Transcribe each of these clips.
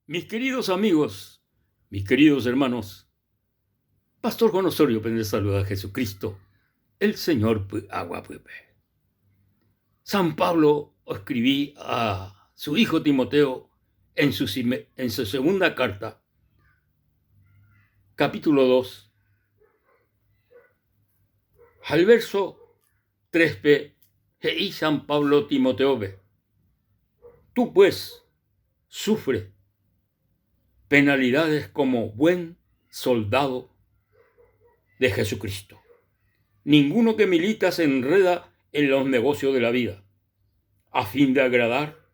Mis queridos amigos, mis queridos hermanos, Pastor Juan Osorio pende saluda Jesucristo, el Señor py'aguapýpe. San Pablo oescribi a su hijo Timoteo en su, en su segunda carta, capítulo 2, ha el verso 3-pe he'i San Pablo Timoteópe, Tú pues sufre penalidades como buen soldado de Jesucristo. Ninguno que milita se enreda en los negocios de la vida, a fin de agradar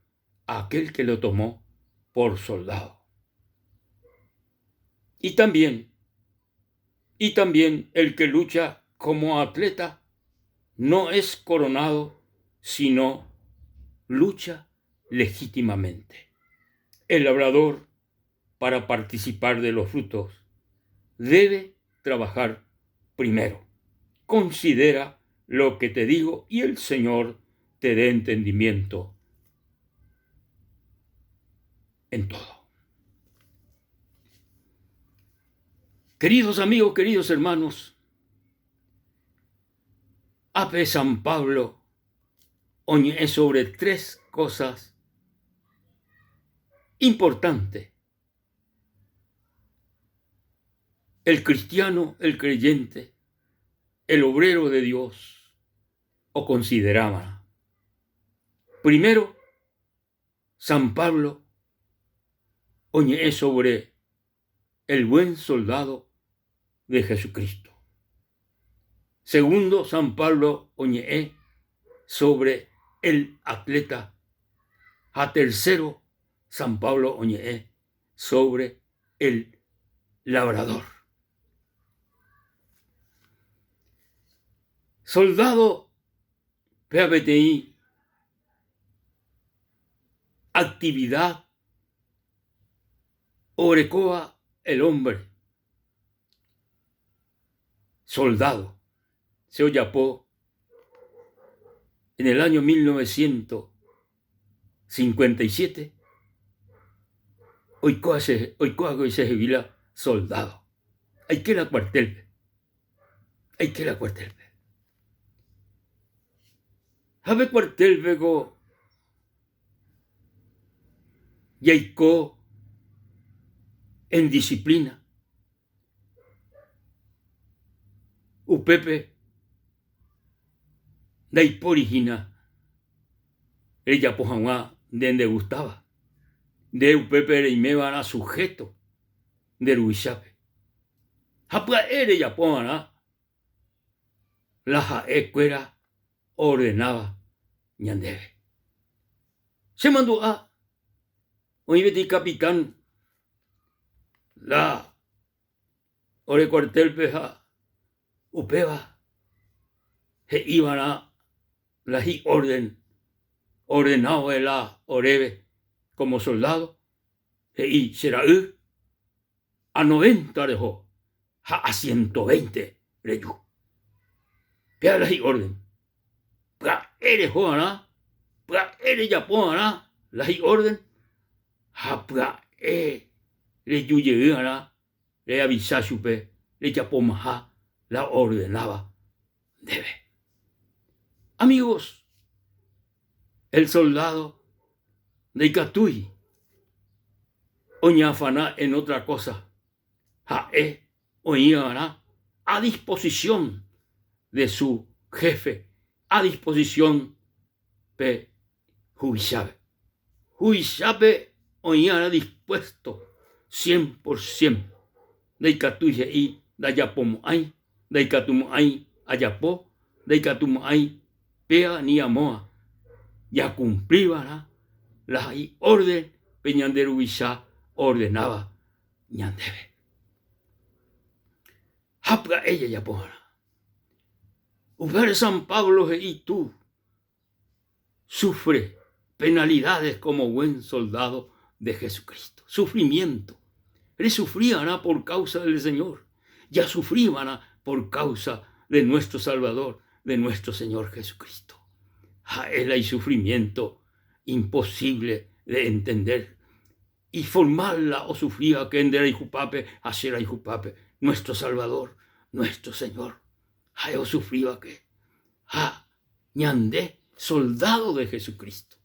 a aquel que lo tomó por soldado. Y también, y también el que lucha como atleta no es coronado, sino lucha legítimamente. El labrador, para participar de los frutos, debe trabajar primero. Considera lo que te digo y el Señor te dé entendimiento en todo. Queridos amigos, queridos hermanos, ápe San Pablo oñe'ẽ sobre tres cosas importantes. El cristiano, el creyente, el obrero de Dios okonsideráva. Primero, San Pablo oñe'ẽ sobre el buen soldado de Jesucristo. Segundo, San Pablo oñe'ẽ sobre el atleta. Ha tercero, San Pablo oñe'ẽ sobre el labrador. Soldado péva peteĩ actividad orekóva el hombre soldado. Se ojapo en el año 1957 oiko hague chehegui la soldado. Aike la cuartel-pe. Aike la cuartel-pe. Ha pe cuartel-pe ko jaiko en disciplina. Upépe ndaipóri hína rejapo hag̃ua nde ndegustáva. Nde upépe reimeva'erã sujeto nde ruvichápe. Ha pya'e rejapova'erã la ha'e kuéra oordenáva ñandéve. Che mandu'a oĩ peteĩ capitán la ore cuartel-pe ha upéva he'iva'erã la hi'orden ordenado la oréve como soldado, he'i che ra'y a noventa reho ha a ciento veinte reju. Péva la hi'órden. Pya'e reho va'erã, pya'e rejapo va'erã la hi'órden ha pya'e reju jey va'erã reavisa chupe rejapomaha la oordenáva ndéve. Amigos, el soldado ndaikatúi oñeafana en otra cosa, ha'e oĩva'erã a disposición de su jefe, a disposición pe huvichápe. Huvichápe oĩva'erã dispuesto cien por cien, ndaikatúi he'i ndajapomo'ãi, ndaikatumo'ãi ajapo, ndaikatumo'ãi péva ni amóva, jakumpliva'erã la hi'órden pe ñande Ruvicha oordenáva ñandéve. Ha pya'e jajapova'erã. Upévare San Pablo he'i tú sufre penalidades como buen soldado de Jesucristo. Sufrimiento. Resufriva'erã por causa del Señor. Jasufriva'erã por causa de nuestro Salvador, de nuestro Señor Jesucristo. Ha'e la isufrimiento imposible de entender. Iformal la osufríva ke nde rayhupápe ha che rayhupápe, nuestro Salvador, nuestro Señor. Ha'e osufríva ke ha ñande soldado de Jesucristo.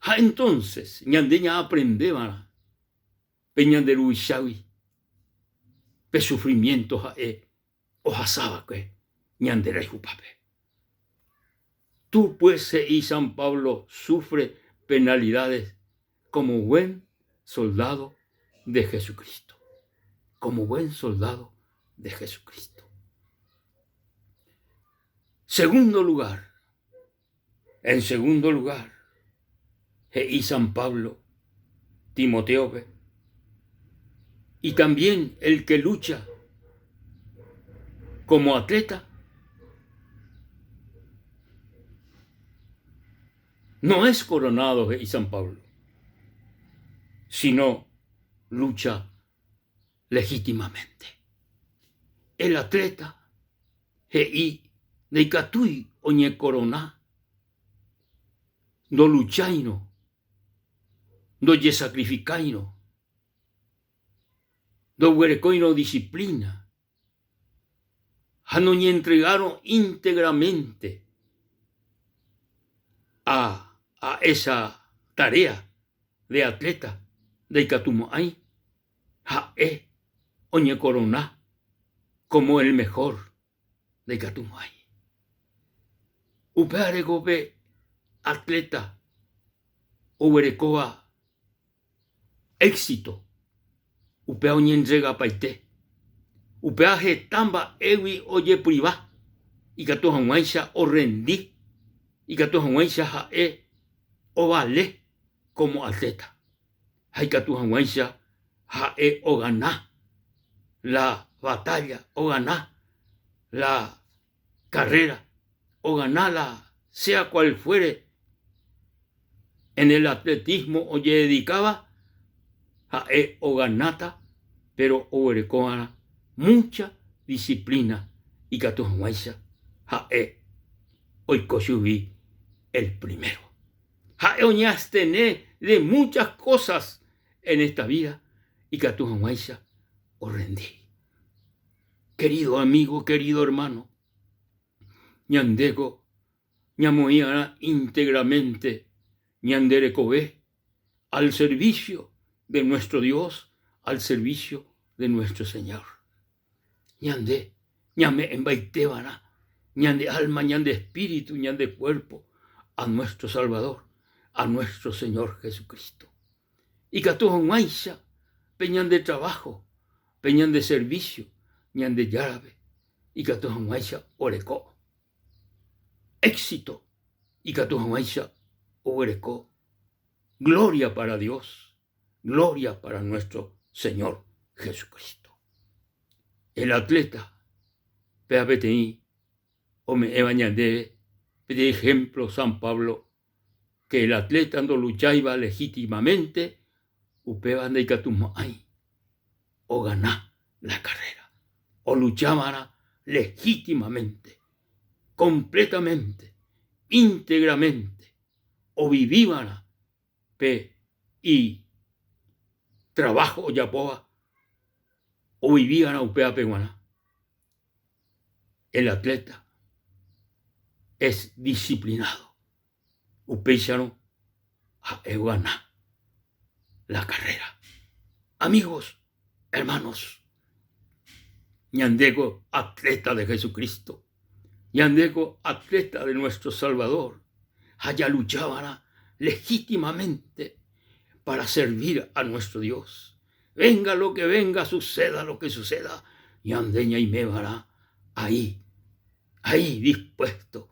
Ha entonces ñande ñaaprendeva'erã pe ñande Ruvichágui pe sufrimiento ha'e ohasava'ekue ñande rayhupápe. Tú pues, he'i San Pablo, sufre penalidades como buen soldado de Jesucristo. Como buen soldado de Jesucristo. Segundo lugar, en segundo lugar, he'i San Pablo Timotéope, y también el que lucha como atleta no es coronado, he'i San Pablo, sino lucha legítimamente. El atleta he'i ndaikatúi oñekorona ndolucháirõ, ndojesakrifikáirõ, ndoguerekóirõ disciplina ha noñentregárõ íntegramente a a esa tarea de atleta ndaikatumo'ãi ha'e oñekorona como el mejor ndaikatumo'ãi. Upévare ko pe atleta oguerekóva éxito, upéva oñentregapaite, upéva heta mba'égui ojepriva ikatu hag̃uáicha orrendi, ikatu hag̃uáicha ha'e ovale kómo atleta ha ikatu hag̃uáicha ha'e ogana la batalla, ogana la carrera, ogana la sea cual fuere en el atletismo ojededikáva ha'e oganáta péro oguerekova'erã mucha disciplina ikatu hag̃uáicha ha'e oiko chugui el primero. Ha'e oñeastene de muchas cosas en esta vida ikatu hag̃uáicha orrendi. Querido amigo, querido hermano, ñandéko ñamoĩ'arã íntegramente ñande rekove al servicio de nuestro Dios, al servicio de nuestro Señor. Ñande ñame'ẽmbaiteva'erã ñande alma, ñande espíritu, ñande cuerpo a nuestro Salvador, a nuestro Señor Jesucristo. Ikatu hag̃uáicha pe ñande trabajo, pe ñande servicio Ñandejárape ikatu hag̃uáicha oreko éxito, ikatu hag̃uáicha oguereko gloria para Dios. Gloria para nuestro Señor Jesucristo. El atleta péva peteĩ ome'ẽva ñandéve peteĩ ejemplo San Pablo que el atleta ndolucháiva legítimamente upéva ndaikatumo'ãi ogana la carrera. Oluchava'erã legítimamente, completamente, íntegramente, oviviva'erã pe i trabajo ojapóva ovivívarã upévape g̃uarã. El atleta es disciplinado. Upéicharõ ha'e ogana la carrera. Amigos, hermanos, ñandéko atleta de Jesucristo, ñandéko atleta de nuestro Salvador ha jaluchava'erã legítimamente para servir a nuestro Dios. Venga lo que venga, suceda lo que suceda, ñande ñaimeva'erã ahí, ahí dispuesto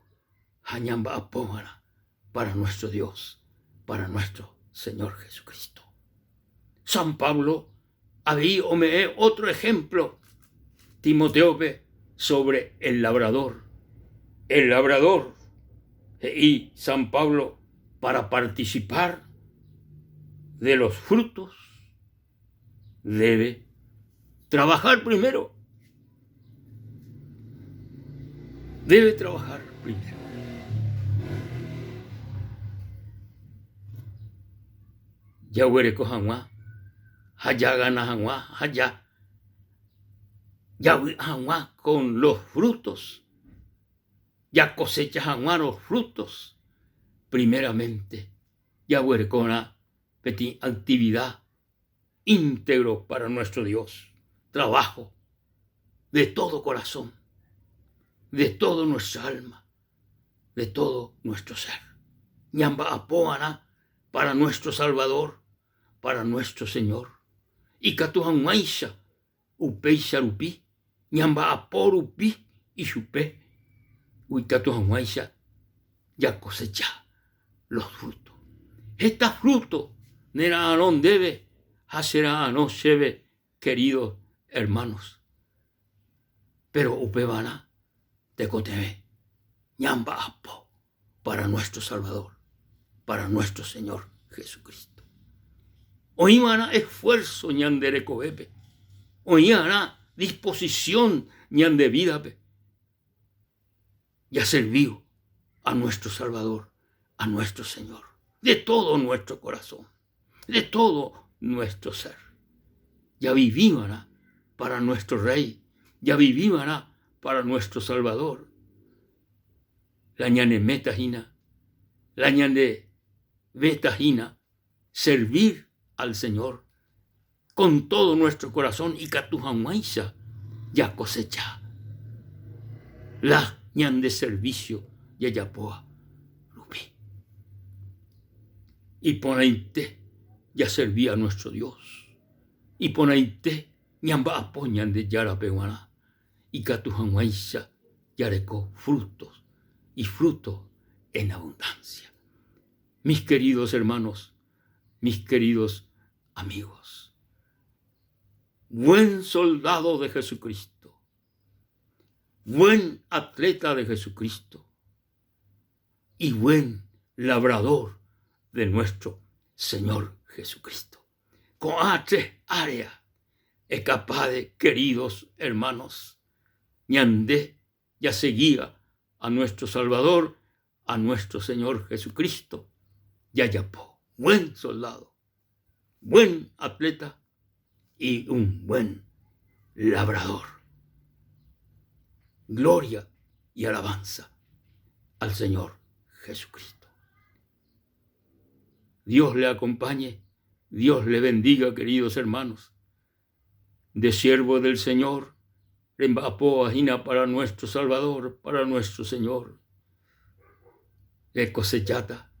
ha ñamba'apova'erã para nuestro Dios, para nuestro Señor Jesucristo. San Pablo avei ome'ẽ otro ejemplo Timotéope sobre el labrador. El labrador, he'i San Pablo, para participar de los frutos debe trabajar primero. Debe trabajar primero. Jaguereko hag̃ua ha jagana hag̃ua ha ja javy'a hag̃ua con los frutos, jakosecha hag̃ua los frutos, primeramente jaguerekorã peteĩ actividad íntegro para nuestro Dios, trabajo de todo corazón, de todo nuestra alma, de todo nuestro ser. Ñamba'apova'erã para nuestro Salvador, para nuestro Señor. Ikatu hag̃uáicha upéicha rupi, ñamba'apo rupi ichupe, ikatu hag̃uáicha jakosecha los frutos. Heta fruto nera'arõ ndéve ha chera'arõ chéve queridos hermanos. Pero upevarã tekotevẽ ñamba'apo para nuestro Salvador, para nuestro Señor Jesucristo. Oĩva'erã esfuerzo ñande rekovépe, oĩva'erã disposición ñande vida-pe jaservívo a nuestro Salvador, a nuestro Señor, de todo nuestro corazón, de todo nuestro ser. Javiviva'erã para nuestro Rey, javiviva'erã para nuestro Salvador. La ñane meta hína, la ñande meta hína servir al Señor con todo nuestro corazón ikatu hag̃uáicha jakosecha la ñande servicio jajapóva rupi. Iporãite jaservi a nuestro Dios, iporãite ñamba'apo Ñandejárape g̃uarã ikatu hag̃uáicha jareko frutos y frutos en abundancia. Mis queridos hermanos, mis queridos amigos, buen soldado de Jesucristo, buen atleta de Jesucristo y buen labrador de nuestro Señor Jesucristo. Ko'ã tres área ekapáde queridos hermanos, ñande jaseguía a nuestro Salvador, a nuestro Señor Jesucristo, jajapo buen soldado, buen atleta y un buen labrador. Gloria y alabanza al Señor Jesucristo. Dios le acompañe, Dios le bendiga, queridos hermanos. De siervo del Señor, remba'apo hína para nuestro Salvador, para nuestro Señor. Le cosechata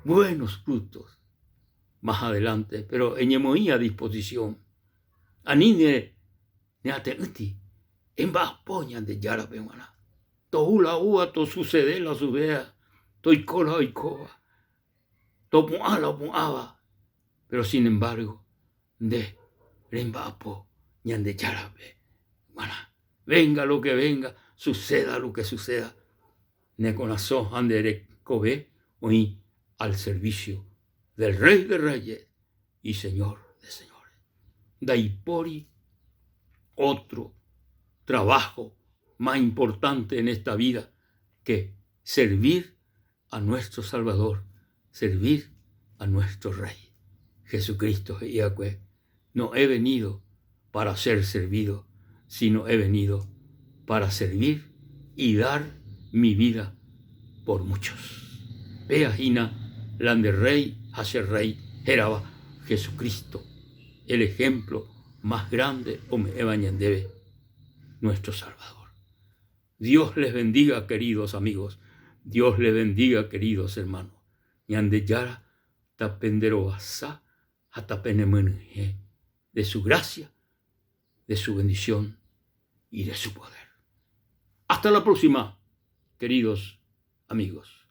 buenos frutos más adelante, pero eñemoĩ a disposición. Ani ne neate'ỹti, emba'apo Ñandejárape g̃uarã. Tou la oúva, tosucede la osucedéva, toiko la oikóva, topu'ã la opu'ãva, pero sin embargo nde remba'apo Ñandejárape g̃uarã. Venga lo que venga, suceda lo que suceda, ne korasõ ha nde rekove oĩ al servicio del Rey de Reyes y Señor de Señores. Ndaipóri otro trabajo más importante en esta vida que servir a nuestro Salvador, servir a nuestro Rey. Jesucristo he'i va'ekue, No he venido para ser servido, sino he venido para servir y dar mi vida por muchos. Péa hína la nde Rey ha che Rey hérava Jesucristo, el ejemplo más grande ome'ẽva ñandéve nuestro Salvador. Dios les bendiga, queridos amigos. Dios les bendiga, queridos hermanos. Ñandejára tapenderovasa ha tapenemyenyhẽ de su gracia, de su bendición y de su poder. Hasta la próxima, queridos amigos.